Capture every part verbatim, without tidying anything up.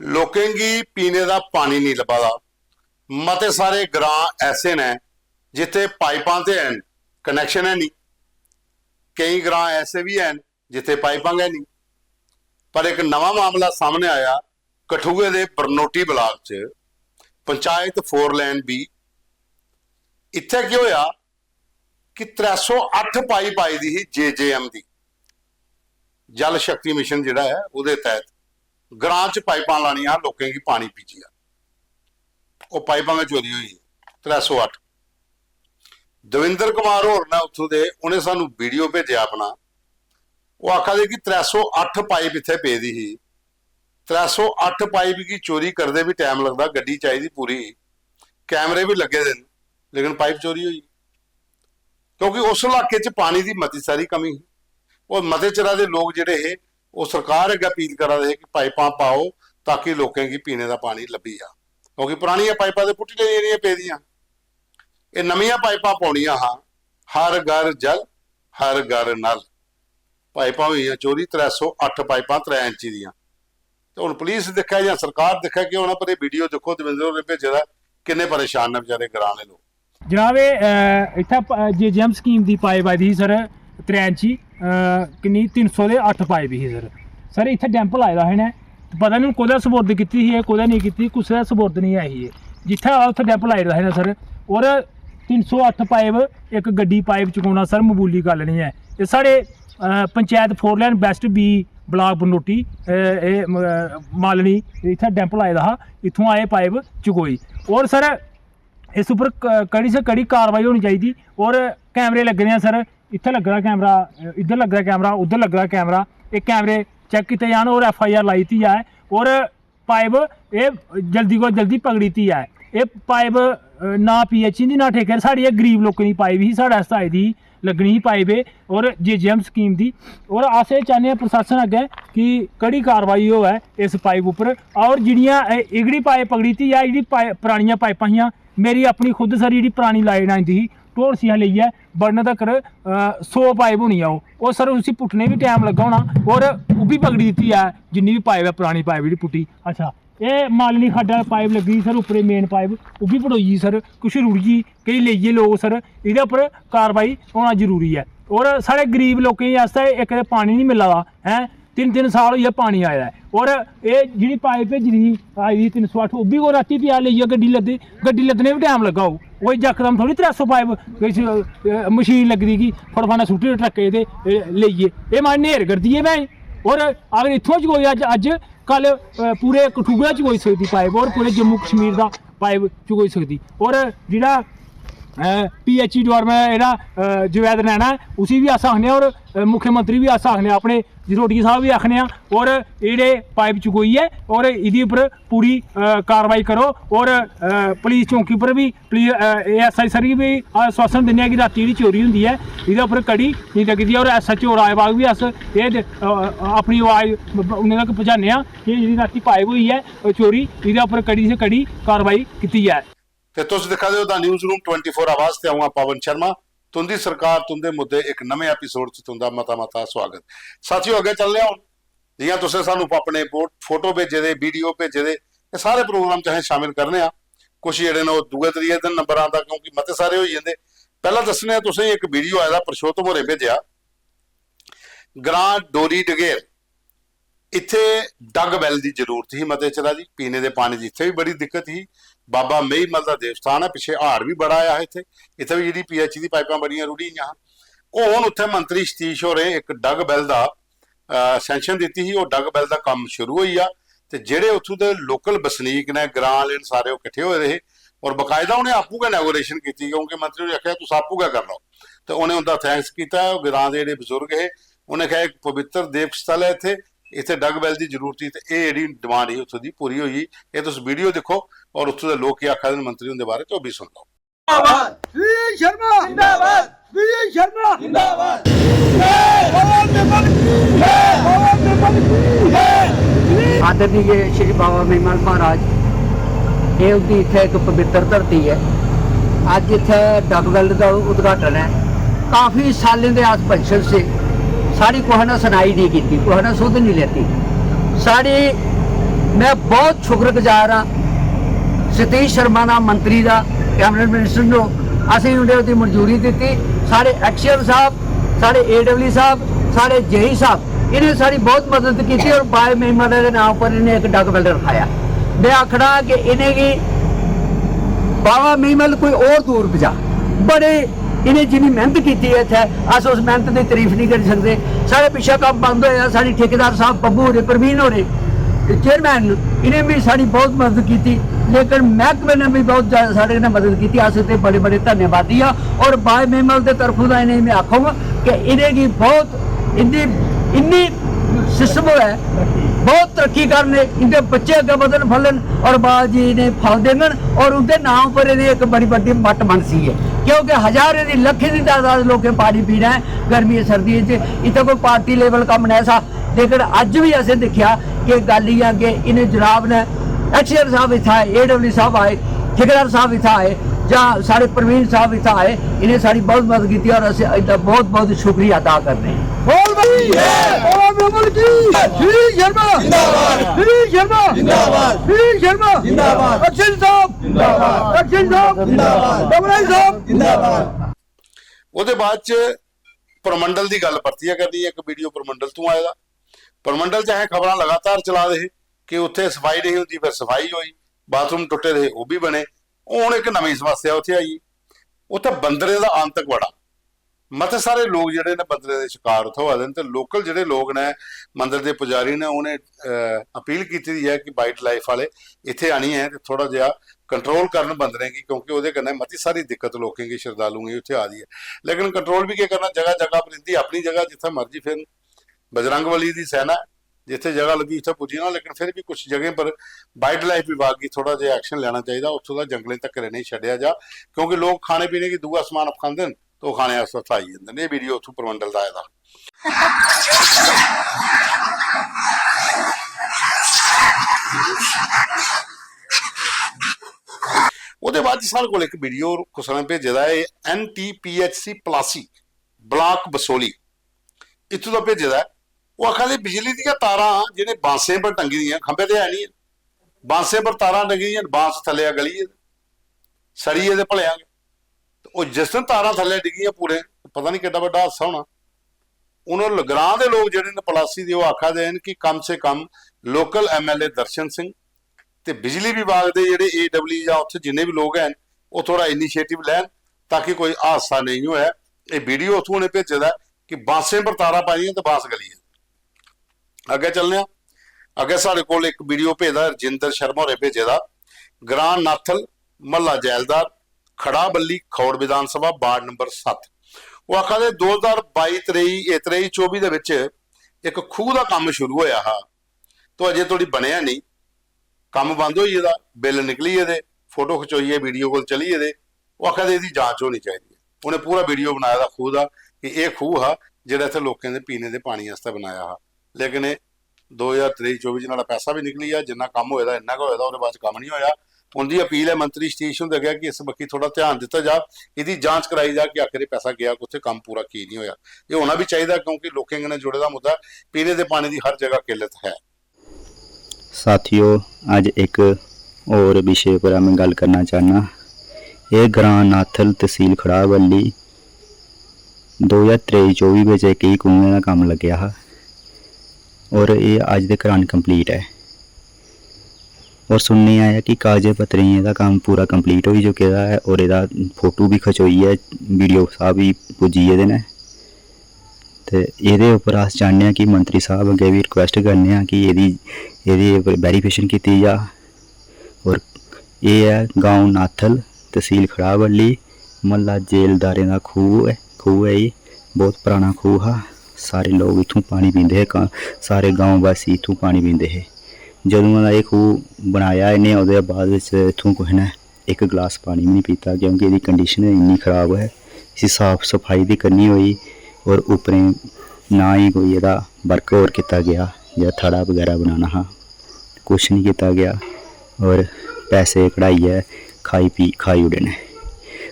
लोकें गी पीने दा पानी नेईं लब्भा दा। मते सारे ग्रां ऐसे न जित्थै पाइपां ते हैन, कनैक्शन है नहीं। केईं ग्रां ऐसे बी हैन जित्थै पाइपां गै नहीं। पर इक नमां मामला सामने आया कठुए दे बरनोटी ब्लाक च, पंचायत फोर लेन बी। इत्थै केह् होआ कि त्रै सौ अट्ठ पाइप आई दी ही जे जे एम दी, जल शक्ति मिशन जेह्ड़ा ऐ ओह्दे तैह्त ग्रां च पाइपां लानियां, लोकें गी पानी पीजिया, ओह् पाइपां गै चोरी होई गेई। त्रै सौ अट्ठ। दविंदर कुमार होर ने उत्थूं दे, उ'नें सानू वीडियो भेजेआ अपना। ओह् आखा दे कि त्रै सौ अट्ठ पाइप इत्थै पेदी ही, त्रै सौ अट्ठ पाइप गी चोरी करदे बी टैम लगदा, गड्डी चाहिदी पूरी, कैमरे बी लग्गे दे न, लेकिन पाइप चोरी होई। क्योंकि उस इलाके च पानी दी मती सारी कमी ही। और मते चिरा दे लोक जेह्ड़े हे, ओह् सरकार अग्गें अपील करा दे हे कि पाइपां पाओ, ताकि लोकें गी पीने दा पानी लब्भी जा। क्योंकि परानियां पाइपां ते पुट्टी लेई जानियां पेदियां, एह् नमियां पाइपां पौनियां हां। हर घर जल, हर घर नल। पाइपां होई गेइयां चोरी, त्रै सौ अट्ठ पाइपां त्रै इंची दियां। ते हुन पुलिस दिक्खै जां सरकार दिक्खै, केह् होना, पर एह् वीडियो दिक्खो, दविंदर होरें भेजे दा, किन्ने परेशान न बेचारे ग्रां दे लोक। जनाब, एह्, अ, इत्थै प-, जे जे एम स्कीम दी पाइप आई दी ही सर, त्रै इंची, अ, किन्नी, तिन्न सौ ते अट्ठ पाइप ही सर। सर, इत्थै डैम्प लाए दा हा इ'नें, ते पता निं कोह्दा सपुर्द कीती ही एह्, कोह्दा नेईं कीती, कुसै दा सपुर्द निं ऐ ही एह्। जित्थै आए उत्थै डैम्प लाई ओड़े दा हा इ'नें सर। और तिन्न सौ अट्ठ पाइप, इक गड्डी पाइप चुकोना सर, ममूली गल्ल निं ऐ। एह् साढ़े, अ, पंचैत फोर लेन वैस्ट बी ब्लाक बरनोटी, अ, एह्, म-, मालनी, इत्थै डैम्प लाए दा हा, इत्थुआं एह् पाइप चुकोई। और सर, इस उप्पर क-, कड़ी से कड़ी कार्रवाई होनी चाहिदी। और कैमरे लग्गे दे आ सर, इत्थै लग्गे दा कैमरा, इद्धर लग्गे दा कैमरा, उद्धर लग्गे दा कैमरा, एह् कैमरे चैक कीते जान और एफ आई आर लाई दित्ती जाए। और पाइप एह् जल्दी कोला जल्दी पकड़ी दित्ती जाए। एह् पाइप, अ, ना पी एच ई दी, ना ठेके, साढ़ी एह् गरीब लोकें दी पाइप ही, साढ़े आस्तै आई दी ही, लग्गनी ही पाइप एह्, और जे जे एम स्कीम दी। और अस एह् चाह्न्ने आं प्रशासन अग्गें कि कड़ी कार्रवाई होऐ इस पाइप उप्पर। और जेह्ड़ियां एह्, एह्कड़ी पाइप पकड़ी दित्ती जाए, जेह्ड़ी पाइ-, परानियां पाइपां हियां, मेरी अपनी खुद सर जेह्ड़ी परानी लाइन आई दी ही, ढोलसी हा लेइयै बड़ने तकर, अ, सौ पाइप होनी ऐ ओह्। ओह् सर उसी पुट्टने बी टैम लग्गा होना, और ओह् बी पकड़ी दित्ती ऐ, जिन्नी बी पाइप ऐ, परानी पाइप जेह्ड़ी पुट्टी। अच्छा, एह् मालनी खड्ड आह्ली पाइप लग्गी दी सर, उप्परे मेन पाइप, ओह् बी पटोई गेई सर, कुछ रुढ़ी गेई, केईं लेई गे लोक सर। एह्दे उप्पर कार्रवाई होना जरूरी ऐ। और साढ़े गरीब लोकें आस्तै इक ते पानी निं मिला दा ऐ, तिन्न तिन्न साल होई गे पानी आए दा ऐ। और एह् जेह्ड़ी पाइप भेजी दी ही, आई दी तिन्न सौ अट्ठ, ओह् बी कोई रातीं पेआ लेइयै गड्डी लद्दी, गड्डी लद्दने बी टैम लग्गा होग। कोई यकदम थोड़ी त्रै सौ पाइप, किश, अ, मशीन लग्गी दी कि फटफट सुट्टी ट्रकै ते, अ, लेइयै। एह् माए न्हेर करदी ऐ भैं। और अगर इत्थुआं चकोई अज्ज, अज्ज, कल, अ, पूरे कठुआ चकोई सकदी पाइप और पूरे जम्मू कश्मीर दा पाइप चकोई सकदी। और जेह्ड़ा, अ, पी एच ई डिपार्टमेंट दा जेह्ड़ा, अ, जुबैद रैना ऐ, उसी बी अस आखने आं और, अ, मुख्यमंत्री बी अस आखने आं, अपने जसरोटिया साहब बी आखने आं, और एह् जेह्ड़े पाइप चकोई ऐ और एह्दे उप्पर पूरी, अ, कार्रवाई करो। और, अ, पुलिस चौकी उप्पर बी पुलिस, अ, एएसआई सर गी बी आश्वासन दिन्ने आं कि रातीं जेह्ड़ी चोरी होंदी ऐ, एह्दे उप्पर कड़ी निं लगदी ऐ। और एसएचओ राजबाग बी अस एह् दे-, अ, अ, अपनी अवाज ब-, ब-, उ'नें तक पजाने आं कि जेह्ड़ी रातीं पाइप होई ऐ, ओह् चोरी, एह्दे उप्पर कड़ी से कड़ी कार्रवाई कीती जाए। ते तुस दिक्खा दे ओ the news room twenty four आवाज ते अ'ऊं आं पवन शर्मा। तुं'दी सरकार, तुं'दे मुद्दे इक नमें एपिसोड च तुं'दा मता-मता सुआगत। साथियो, अग्गें चलने आं हून। जि'यां तुसें सानूं अपने पो-, फोटो भेजे दे, वीडियो भेजे दे, एह् सारे प्रोग्राम च असें शामिल करने आं। कुछ जेह्ड़े न ओह् दूए त्रिये दिन नंबर आंदा, क्योंकि मते सारे होई जंदे। पैह्ला दस्सने आं तुसें गी इक वीडियो आए दा, पुरुषोत्तम होरें भेजेआ। ग्रां डोरी डगेर, इत्थै डग बैल दी जरूरत ही मते चिरा दी, पीने दे पानी दी इत्थै बी बड़ी दिक्कत ही। बाबा मेईमल दा देवस्थान ऐ, पिच्छे हाड़ बी बड़ा आया हा इत्थै। इत्थै बी जेह्ड़ी पी एच ई दी पाइपां बड़ियां रुढ़ी गेइयां हां। हून उत्थै मंत्री सतीश होरें इक डग बैल दा, अ, सैंक्शन दित्ती ही, ओह् डग बैल दा कम्म शुरू होई गेआ। ते जेह्ड़े उत्थूं दे लोकल बसनीक न, ग्रां आह्ले न, सारे ओह् किट्ठे होए दे हे और बकायदा उ'नें आपूं गै इनॉगुरेशन कीती, क्योंकि मंत्री होरें आखेआ, "तुस आपूं गै करी लैओ।" ते उ'नें उं'दा थैंक्स कीता। ओह् ग्रां दे जेह्ड़े बजुर्ग हे, उ'नें आखेआ, "इक पवित्र देव स्थल ऐ इत्थै, इत्थै डग बैल दी जरूरत ही, ते एह् जेह्ड़ी डिमांड ही उत्थूं दी पूरी होई गेई।" एह् तुस वीडियो दिक्खो और उत्थूं दे लोक केह् आखा दे न मंत्री हुंदे बारे च, ओह् बी सुन लैओ। जिंदाबाद। विजय शर्मा जिंदाबाद। विजय शर्मा जिंदाबाद। पवन विमल की जय। पवन विमल की जय। आदरणीय श्री बाबा मेमल महाराज, एह् उं'दी इत्थै इक पवित्र धरती ऐ। अज्ज इत्थै डग बैल दा उद्घाटन ऐ। काफी सालें दे अस वंशज से, साढ़ी कुसै ने सुनाई नेईं कीती, कुसै ने सुध नेईं लैती। साढ़ी मैं बहुत शुक्रगुजार आं सतीश शर्मा दा, मंत्री दा, कैबिनेट मिनिस्टर नू। असें उंदे ओह्दी मंजूरी दित्ती। साढ़े एक्सीएम साहब, साढ़े एडब्ल्यू साहब, साढ़े जेई साहब, इन्हें साढ़ी बहुत मदद की और बाय मेमल दे नाम पर इन्हें एक डग वेल रखाया। मैं आखना कि इन्हेंगी बाबा मेमल कोई और दूर पजा। बड़े इन्हें जिन्नी मेहनत की है इत्थै, अस उस मेहनत की तारीफ नहीं करी सकते। साढ़े पिछले काम बंद होया, साढ़े ठेकेदार साहब पब्बू होरें, प्रवीण होरें, चेयरमैन, इन्हें भी साढ़ी बहुत मदद की, लेकिन महकमे ने भी बहुत ज्यादा साढ़े कन्नै मदद की। अस इत्थै बड़े बड़े धन्यवादी आं। और बाय मेमल दे तरफों दा इन्हें मैं आखूंगा कि इन्हेंगी बहुत इन्नी इन्नी सिस्टम होऐ, बहुत तरक्की करन, इंदे बच्चे अग्गें बधन फलन और बाबा जी इन्हें फल देंगन और उंदे नाम पर इन्हें एक बड़ी बड्डी मट्ट बनसी है, क्योंकि हजारें दी लक्खें दी तादाद लोकें पानी पीना है गर्मियें सर्दियें च। इत्थै कोई पार्टी लेवल कम्म नहीं ऐसा, लेकिन अज्ज भी असें दिक्खेआ कि गल्ल इ'यां कि इ'नें जनाब ने, एक्सीएम साहब इत्थै आए, एडब्ल्यू साहब आए, ठेकेदार साहब इत्थै आए, जां साढ़े प्रवीण साहब इत्थै आए, इ'नें साढ़ी बहुत मदद की और असें इंदा बहुत बहुत शुक्रिया अदा करने आं। बोल भाई, बोल मेमल की, श्री शर्मा जिंदाबाद। श्री शर्मा जिंदाबाद। श्री शर्मा जिंदाबाद। एक्सीएम साहब जिंदाबाद। एक्सीएम साहब जिंदाबाद। डबराई साहब जिंदाबाद। ओह्दे बाद च परमंडल दी गल्ल परतियै करनी ऐ, इक वीडियो परमंडल तों आए दा। परमंडल च असें खबरां लगातार चला दे हे कि उत्थै सफाई नहीं होंदी, फिर सफाई होई, बाथरूम टुट्टे दे हे, ओह् बी बने। हून इक नमीं समस्या उत्थै आई, उत्थै बंदरें दा आंतक बड़ा। मते सारे लोक जेह्ड़े न बंदरें दे शकार उत्थै होआ दे न, ते लोकल जेह्ड़े लोक न, मंदर दे पुजारी न, उ'नें, अ, अपील कीती दी ऐ कि वाइल्ड लाइफ आह्ले इत्थै आनियै ते थोह्ड़ा जेहा कंट्रोल करन बंदरें गी, क्योंकि ओह्दे कन्नै मती सारी दिक्कत लोकें गी, शरधालुएं गी उत्थै आ दी ऐ। लेकिन कंट्रोल बी केह् करना, जगह जगह पर इंदी अपनी जगह, जित्थै मर्जी फिरन। बजरंग बली दी सेना ऐ, जित्थै जगह लब्भी उत्थै पुज्जी जाना, लेकिन फिर बी कुछ जगहें पर वाइल्ड लाइफ विभाग गी थोह्ड़ा जेहा एक्शन लैना चाहिदा, उत्थूं दा जंगलें तक्कर इ'नेंगी छड्डेआ जा, क्योंकि लोक खाने पीने गी दूआ समान खंदे न, ते ओह् खाने आस्तै उत्थै आई जंदे न। एह् वीडियो उत्थूं परमंडल दा आए दा। ओह्दे बाद च साढ़े कोल इक वीडियो कुसै ने भेजे दा ऐ, N T P H C Palasi, block Basohli, इत्थूं दा भेजे दा ऐ। ओह् आखा दे बिजली दियां तारां जेह्ड़े बांसें पर टंगी दियां, खंभे ते है नहीं, बांसें पर तारां टंगी दियां, बांस थल्ले गली गेदे, सड़ी गेदे भलेआं गै। ते ओह् जिस दिन तारां थल्ले डिग्गियां पूरे, पता नहीं किड्डा बड्डा हादसा होना। हून ओह् ग्रां दे लोक जेह्ड़े न पलासी दे, ओह् आखा दे न कि कम से कम लोकल एम एल ए दर्शन सिंह ते बिजली विभाग दे जेह्ड़े ए डब्ल्यू जां उत्थै जिन्ने बी लोक हैन, ओह् थोह्ड़ा इनिशिएटिव लैन, ताकि कोई हादसा नेईं होऐ। एह् वीडियो उत्थूं उ'नें भेजे दा ऐ कि बांसें पर तारां पाई दियां ते बांस गली गे। अग्गें चलने आं। अग्गें साढ़े कोल इक वीडियो भेजदा रजिंदर शर्मा होरें भेजे दा, ग्रां नाथल, म्हल्ला जैलदार, खड़ाबल्ली, खौड़ विधानसभा, वार्ड नंबर सत्त। ओह् आखा दे दो ज्हार बाई त्रेई, ए, त्रेई चौबी दे बिच इक खूह दा कम्म शुरू होया हा, तो अजें धोड़ी बनेआ नेईं, कम्म बंद होई गेदा, बिल निकली गेदे, फोटो खचोइयै वीडियो कोल चली गेदे। ओह् आखा दे एह्दी जांच होनी चाहिदी ऐ। उ'नें पूरा वीडियो बनाए दा खूह दा कि एह् खूह हा जेह्ड़ा इत्थै लोकें दे पीने दे पानी आस्तै बनाया हा, लेकिन एह् दो ज्हार त्रेई चौबी च न्हाड़ा पैसा बी निकली गेआ, जिन्ना कम्म होए दा इन्ना गै होए दा, ओह्दे बाद च कम्म निं होएआ। उं'दी अपील ऐ मंत्री सतीश हुंदे अग्गें कि इस बक्खी थोह्ड़ा ध्यान दित्ता जा, एह्दी जांच कराई जा कि आखर एह् पैसा गेआ कुत्थै, कम्म पूरा की निं होएआ। एह् होना बी चाहिदा, क्योंकि लोकें कन्नै जुड़े दा मुद्दा ऐ। पीने दे पानी दी हर जगह किल्लत है। साथियो, अज्ज इक होर विशे पर में गल्ल करना चाह्न्नां। एह् ग्रांऽ नाथल, तसील खड़ाबल्ली, दो ज्हार त्रेई चौबी बिच इक एह् कुएं दा कम्म लग्गेआ हा और एह् अज्ज तक्कर अनकम्पलीट ऐ। और सुनने आया कि कागजें पत्तरें दा कम्म पूरा कम्पलीट होई चुके दा ऐ और एह्दा फोटो बी खचोइयै वीडियो साह्ब बी पुज्जी गेदे न। ते एह्दे उप्पर अस चाह्न्ने आं कि मंत्री साह्ब अग्गें बी रिक्वैस्ट करने आं कि एह्दी एह्दे उप्पर वेरीफिकेशन कीती जा। और एह् ऐ गांव नाथल, तसील खड़ाबल्ली, म्हल्ला जेलदारें दा खूह् ऐ। खूह् ऐ एह्, बहुत पराना खूह् हा। सारे लोक इत्थूं पानी पींदे हे, सारे गांव वासी इत्थूं पानी पींदे हे। जदूं दा एह् खूह् बनाया इ'नें, ओह्दे बाद बिच इत्थूं कुसै ने इक गलास पानी बी निं पीता, क्योंकि एह्दी कंडीशन इन्नी खराब ऐ। इसी साफ सफाई बी करनी होई और उप्परें ना ही कोई एह्दा वर्क होर कीता गेआ, जेह्ड़ा थड़ा बगैरा बनाना हा, कुछ निं कीता गेआ और पैसे कढाइयै खाई पी खाई ओड़े न।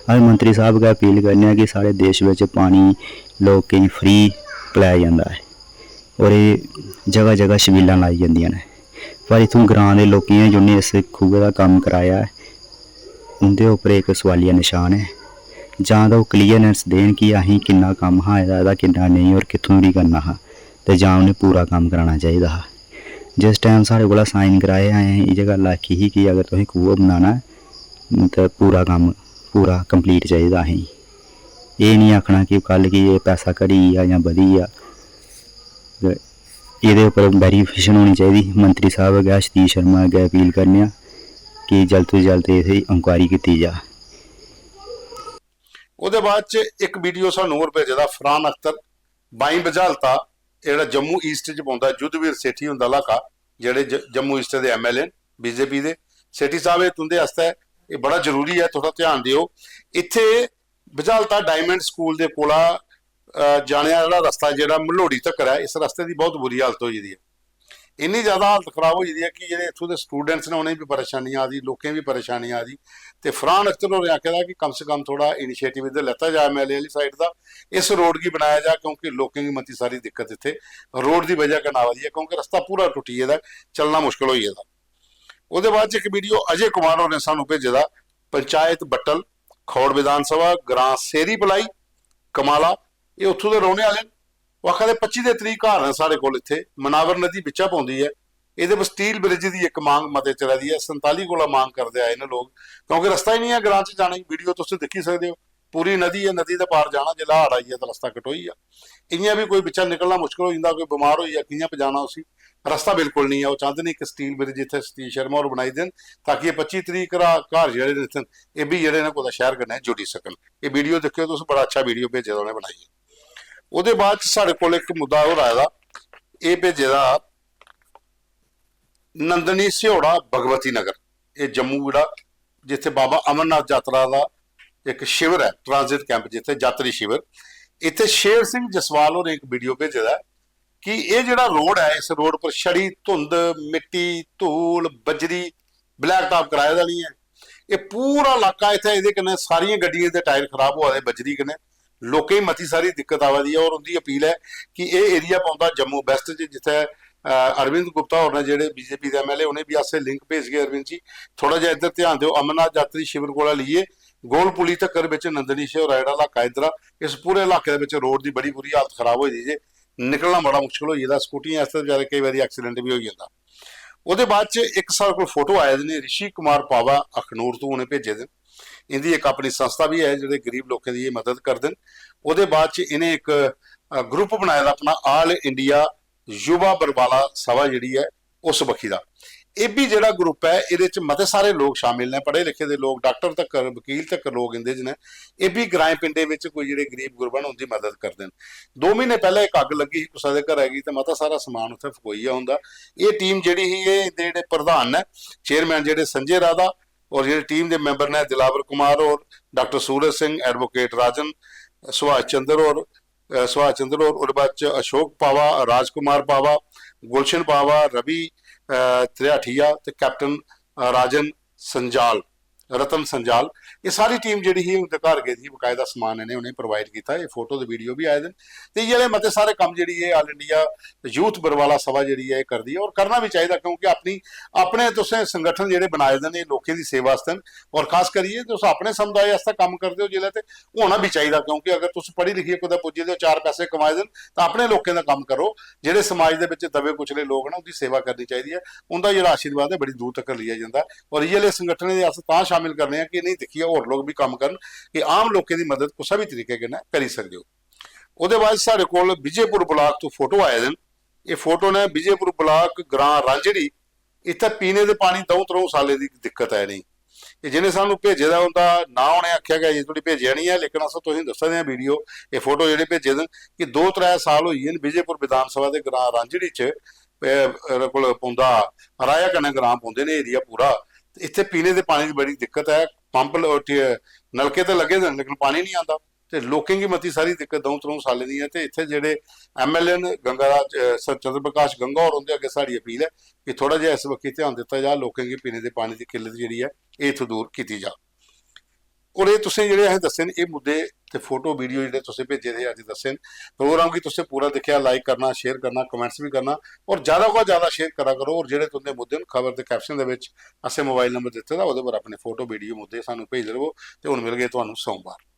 अस मंत्री साह्ब अग्गें अपील करने आं कि साढ़े देश बिच पानी लोकें गी फ्री पलैया जंदा ऐ और एह् जगह जगह छबीलां लाई जंदियां न। पर इत्थूं ग्रांऽ दे लोकें गी जि'नें इस खूहै दा कम्म कराया ऐ, उं'दे उप्पर इक सोआलिया नशान ऐ। जां ते ओह् क्लीयरनेस देन कि असें किन्ना कम्म हा एह्दा, एह्दा किन्ना नेईं, होर कित्थूं धोड़ी करना हा, ते जां उ'नें पूरा कम्म कराना चाहिदा हा। जिस टाइम साढ़े कोला साइन कराए, असें इ'यै गल्ल आखी ही कि अगर तुसें खूह् बनाना ऐ, ते पूरा कम्म, पूरा कंप्लीट चाहिदा असेंगी। एह् निं आखना कि कल गी एह् पैसा घटी गेआ जां बधी गेआ। ते एह्दे उप्पर वेरिफिकेशन होनी चाहिदी। मंत्री साहब अग्गें, आशीष शर्मा अग्गें अपील करने आं कि जल्द तो जल्द एह्दी इंक्वायरी कीती जा। ओह्दे बाद च इक वीडियो सानू होर भेजे दा फरहान अख्तर, बाईं बझालता, एह् जेह्ड़ा जम्मू ईस्ट च पौंदा, युद्धवीर सेठी हुंदा इलाका, जेह्ड़े ज- जम्मू ईस्ट दे एमएलए न बीजेपी दे। सेठी साहब, एह् तुं'दे आस्तै एह् बड़ा जरूरी ऐ, थोह्ड़ा ध्यान देओ। इत्थै बझालता डायमंड स्कूल दे कोला अ, जाने आह्ला रस्ता जेह्ड़ा मल्होड़ी तक्कर ऐ, इस रस्ते दी बहुत बुरी हालत होई गेदी ऐ। इन्नी ज्यादा हालत खराब होई गेदी ऐ कि जेह्ड़े इत्थूं दे स्टूडेंट्स न, उ'नेंगी बी परेशानी आ दी, लोकें गी बी परेशानी आ दी। ते फरहान अख्तर होरें आखेआ दा कि कम से कम थोह्ड़ा इनिशिएटिव इद्धर लैता जा एमएलए आह्ली साइड दा, इस रोड गी बनाया जा, क्योंकि लोकें गी मती सारी दिक्कत इत्थै रोड दी बजह कन्नै आवा दी ऐ, क्योंकि रस्ता पूरा टुट्टी गेदा ऐ, चलना मुश्कल होई गेदा। ओह्दे बाद च इक वीडियो अजय कुमार होरें सानू भेजे दा, पंचायत बट्टल, खौड़ विधान सभा, ग्रां सेरी पलाई, कमाला, एह् उत्थूं दे रौह्ने आह्ले न। ओह् आखा दे पच्ची दे त्रीह् घर न साढ़े कोल इत्थै, मनावर नदी बिच्चा पौंदी ऐ। एह्दे पर स्टील ब्रिज दी इक मांग मते चिरा दी ऐ, संताली कोला मांग करदे आए न लोक, क्योंकि रस्ता ही निं ऐ ग्रां च जाने गी। वीडियो तुस दिक्खी सकदे ओ, पूरी नदी ऐ, नदी दे पार जाना, जेल्लै हाड़ आई गेआ तां रस्ता कटोई गेआ। इ'यां बी कोई बिच्चा निकलना मुश्कल होई जंदा, कोई बमार होई गेआ, कि'यां पजाना उसी? रस्ता बिल्कुल निं ऐ। ओह् चांह्दे न इक स्टील ब्रिज इत्थै सतीश शर्मा होर बनाई देन, ताकि एह् पच्ची त्रीह् घरा घर जेह्ड़े न इत्थै, एह् बी जेह्ड़े न कुतै शैह्र कन्नै जुड़ी सकन। एह् वीडियो दिक्खेओ तुस, बड़ा अच्छा वीडियो भेजे दा उ'नें बनाइयै। ओह्दे बाद च साढ़े कोल इक मुद्दा होर आए दा, एह् भेजे दा नंदनी स्योड़ा भगवती नगर, एह् जम्मू जेह्ड़ा, जित्थै बाबा अमरनाथ यात्रा दा इक शिविर ऐ, ट्रांजिट कैंप, जित्थै यात्री शिविर, इत्थै शेर सिंह जसवाल होरें इक वीडियो भेजे दा ऐ कि एह् जेह्ड़ा रोड ऐ, इस रोड पर छड़ी धुंध, मिट्टी, धूल, बज्जरी, ब्लैक टॉप कराए दा निं ऐ। एह् पूरा इलाका इत्थै, एह्दे कन्नै सारियां गड्डियें दे टायर खराब होआ दे बज्जरी कन्नै, लोकें गी मती सारी दिक्कत आवा दी ऐ। और उं'दी अपील ऐ कि एह् एरिया पौंदा जम्मू वैस्ट च, जित्थै अ, अरविंद गुप्ता होर न जेह्ड़े बीजेपी दे एमएलए, उ'नें बी असें लिंक भेजगे अरविंद जी, थोह्ड़ा जिहा इद्धर ध्यान देओ। अमरनाथ यात्री शिविर कोला लेइयै गोल पुली तक्कर बिच नंदनी शेहरा जेह्ड़ा इलाका इद्धरा, इस पूरे इलाके दे बिच रोड दी बड़ी बुरी हालत खराब होई दी जे निकलना बड़ा मुश्कल होई गेदा। स्कूटियें आस्तै बचैरे केईं बारी एक्सीडेंट बी होई जंदा। ओह्दे बाद च इक साढ़े कोल फोटो आए दे न, रिशी कुमार पावा अखनूर तों उ'नें भेजे दे। इं'दी इक अपनी संस्था बी ऐ जेह्ड़े गरीब लोकें दी एह् मदद करदे न। ओह्दे बाद च इ'नें इक ग्रुप बनाए दा अपना, आल इंडिया युवा बरबाला सभा जेह्ड़ी ऐ उस बक्खी दा। एह् बी जेह्ड़ा ग्रुप ऐ, एह्दे च मते सारे लोक शामिल न, पढ़े लिखे दे लोक, डाक्टर तक्कर, वकील तक्कर लोक इं'दे च न। एह् बी ग्राएं पिंडें बिच कोई जेह्ड़े गरीब गुरबा न, उं'दी मदद करदे न। दो म्हीने पैह्लें इक अग्ग लग्गी ही कुसै दे घरै गी, ते मता सारा समान उत्थै फकोई गेआ होंदा। एह् टीम जेह्ड़ी ही, एह् इं'दे जेह्ड़े प्रधान न, चेयरमैन जेह्ड़े संजय राधा, और जेह्ड़ी टीम दे मैंबर न दिलावर कुमार होर, डाक्टर सूरज सिंह, एडवोकेट राजन, सुभाष चंद्र होर, अ, सुभाष चंद्र होर, ओह्दे बाद च अशोक पावा, राजकुमार पावा, गुलशन पावा, रवि, अ, त्रियाठिया ते कैप्टन, अ, राजन संजाल, रतन संजाल, एह् सारी टीम जेह्ड़ी ही उं'दे घर गेदी ही, बकायदा समान इ'नें उ'नेंगी प्रोवाइड कीता। एह् फोटो ते वीडियो बी आए दे न। ते इ'यै जेह् मते सारे कम्म जेह्ड़ी एह् आल इंडिया यूथ बरवाला सभा जेह्ड़ी ऐ एह् करदी ऐ, और करना बी चाहिदा, क्योंकि अपनी, अपने तुसें संगठन जेह्ड़े बनाए दे न, एह् लोकें दी सेवा आस्तै न। और खास करियै तुस अपने समुदाय आस्तै कम्म करदे ओ जिसलै, ते होना बी चाहिदा, क्योंकि अगर तुस पढ़ी लिखियै कुतै पुज्जे दे ओ, चार पैसे कमाए दे न, तां अपने लोकें दा कम्म करो। जेह्ड़े समाज दे बिच दबे कुचले लोक न, उं'दी सेवा करनी चाहिदी ऐ, उं'दा जेह्ड़ा आशीर्वाद ऐ बड़ी दूर तक लेइयै जंदा ऐ। और इ'यै लेह् संगठनें गी अस तां शामिल करने आं कि इ'नेंगी दिक्खियै होर लोक बी कम्म करन, कि आम लोकें दी मदद कुसै बी तरीके कन्नै करी सकदे ओ। ओह्दे बाद साढ़े कोल विजयपुर ब्लाक तों फोटो आए दे न। एह् फोटो न विजयपुर ब्लाक, ग्रां रांझड़ी। इत्थै पीने दे पानी द'ऊं त्र'ऊं सालें दी दिक्कत ऐ इ'नेंगी। एह् जि'नें सानूं भेजे दा, उं'दा नांऽ उ'नें आखेआ गै अजें धोड़ी भेजेआ निं ऐ, लेकिन अस तुसेंगी दस्सा दे आं वीडियो, एह् फोटो जेह्ड़े भेजे दे न कि दो त्रै साल होई गे न विजयपुर विधान सभा दे ग्रां रांझड़ी च, एह्, एह्दे कोल पौंदा राया कन्नै ग्रां पौंदे न एरिया पूरा। ते इत्थै पीने दे पानी दी बड़ी दिक्कत ऐ। पंप ल-, ट-, नलके ते लग्गे दे न, लेकिन पानी निं आंदा। ते लोकें गी मती सारी दिक्कत द'ऊं त्र'ऊं सालें दी ऐ। ते इत्थै जेह्ड़े एमएलए न गंगाराज, अ, स-, चंद्र प्रकाश गंगा होर, उं'दे अग्गें साढ़ी अपील ऐ कि थोह्ड़ा जेहा इस बक्खी ध्यान दित्ता जा, लोकें गी पीने दे पानी दी किल्लत जेह्ड़ी ऐ एह् इत्थूं दूर कीती जा। और एह् तुसें जेह्ड़े असें दस्से न, एह् मुद्दे ते फोटो वीडियो जेह्ड़े तुसें भेजे दे अज्ज दस्से न। प्रोग्राम गी तुसें पूरा दिक्खेआ, लाइक करना, शेयर करना, कमेंट्स बी करना, और ज्यादा कोला ज्यादा शेयर करा करो। और जेह्ड़े तुं'दे मुद्दे न, खबर दे कैप्शन दे बिच असें मोबाइल नंबर दित्ते दा, ओह्दे पर अपने फोटो वीडियो मुद्दे सानूं भेजदे र'वो। ते हून मिलगे तुहानूं सोमवार।